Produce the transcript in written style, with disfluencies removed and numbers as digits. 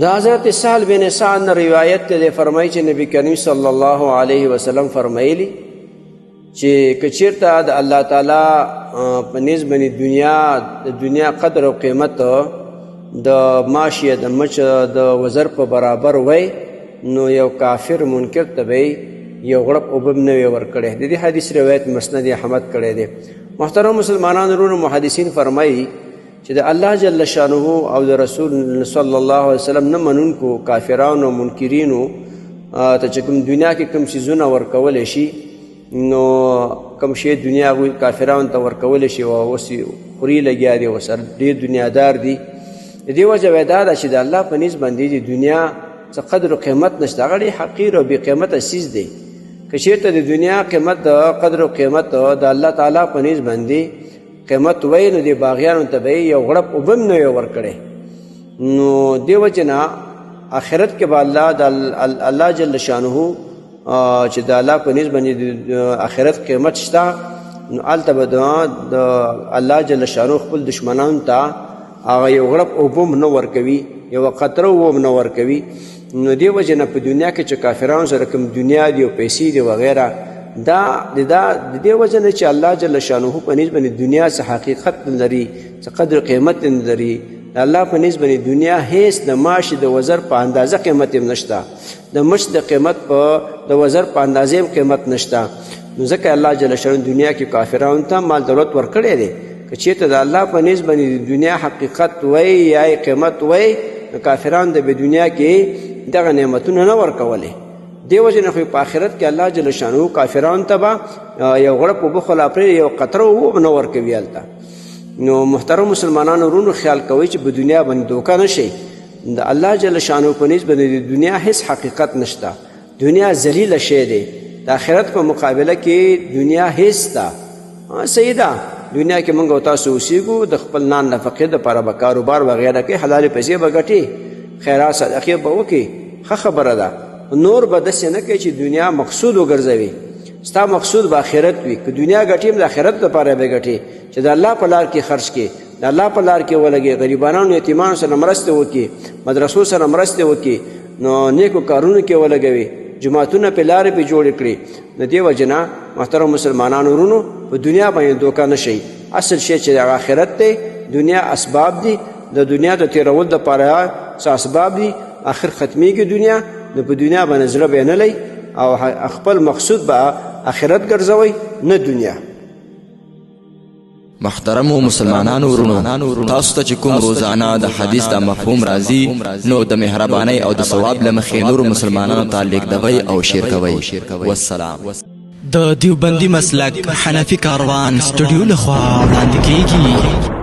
د حضرت سهل بن سعد نه روایت ته دی، فرمایي چې نبی کریم صلی الله علیه وسلم فرمایلی چې که چیرته د الله تعالی په نزد باندې دنیا، د دنیا قدر او قیمت د ماشي د مچ د وزر په برابر وای، نو یو کافر منکر ته به یو غړپ اوبه هم نه وی ورکړی. د دې حدیث روایت مسند احمد کړی دی. محترم مسلمانانو وروڼو، محدثین فرمایي چې د الله جل شانه او د رسول صلی الله علیه وسلم نه منونکو کافرانو منکرینو ته چې کوم دنیا کې کوم څیزونه ورکولی شي، نو کوم شی دنیا هغوی کافرانو ته ورکولی شي او اوس یې خوري لګیا دي، ورسره ډېر دنیادار دي. د دې وجه به دا ده چې د الله په نزد باندې د دنیا څه قدر و قیمت نشته، هغه ډېر حقیر او بې قیمته څیز دی. که چېرته د دنیا قیمت د قدر و قیمت د الله تعالی په نزد باندې قیمت وای، نو د باغیانو ته به یو غړپ اوبه هم نه وی ورکړی. نو دې وجې نه آخرت کې به الله د الله جل شانه چې د الله په نزد باندې د آخرت قیمت شته، نو هلته به د الله جل شانه خپل دشمنانو ته هغه یو غړپ اوبه هم نه ورکوي، یوه قطره اوبه هم نه ورکوي. نو دې وجې نه په دنیا کې چې کافرانو سره کوم دنیا دی او پیسې دی وغیره، دا د دا د دې وجه نه چې الله جل شانه په نزد باندې دنیا څه حقیقت نه لري، څه قدر قیمت نه لري. د الله په نزد باندې دنیا هیڅ د ماشي د وزر په اندازه قیمت هم نشته، د مچ د قیمت په د وزر په اندازې هم قیمت نشته. نو ځکه الله جل شانه دنیا کې کافرانو ته مال دولت ورکړی دی. که چېرته د الله په نزد باندې د دنیا حقیقت وای یا یې قیمت وای، نو کافران د به دنیا کې دغه نعمتونه نه ورکولې. دې وجې نه خو په آخرت کې الله جل شانه کافرانو ته به یو غړپ اوبه خو لا پرېږدي، یو قطره اوبه به نه ورکوي هلته. نو محترم مسلمانانو وروڼو، خیال کوئ چې په دنیا باندې دوکه نه شئ. د الله جل شانه په نزد باندې د دنیا هیڅ حقیقت نشته، دنیا ذلیله شی دی. د آخرت په مقابله کې دنیا هیڅ ده. صحیح ده، دنیا کې موږ او تاسو اوسېږو، د خپل نان نفقې دپاره به کاروبار وغیره کوي، حلالې پیسې به ګټي، خیرات صدقې به وکړي، ښه خبره ده. نور به داسې نه کوي چې دنیا مقصود وګرځوي. ستا مقصود به آخرت وي. که دنیا ګټي هم د آخرت لپاره به ګټي، چې د الله په لار کې خرج کړي، د الله په لار کې ولګي، غریبانو یتیمانو سره مرسته وکړي، مدرسو سره مرسته وکړي، نو نیکو کارونو کې ولګوي، جوماتونه په لارې پې جوړې کړي. نو دې وجې نه محترم مسلمانانو وروڼو، په دنیا باندې دوکه نه شئ. اصل شی چې هغه آخرت دی، دنیا اسباب دي، د دنیا د تېرولو دپاره څه اسباب دي، آخر ختمیږي دنیا. نو په دنیا باندې زړه به نه لئ او خپل مقصود به آخرت ګرځوئ نه دنیا. محترمو مسلمانانو وروڼو، تاسو ته چې کوم روزانه د حدیث دا مفهوم راځي، نو د مهربانۍ او د ثواب له مخې نورو مسلمانانو ته لیږدوئ او شیر کوئ. والسلام. د دیوبندي مسلک حنفي کاروان سټډیو لخوا وړاندې کیږي.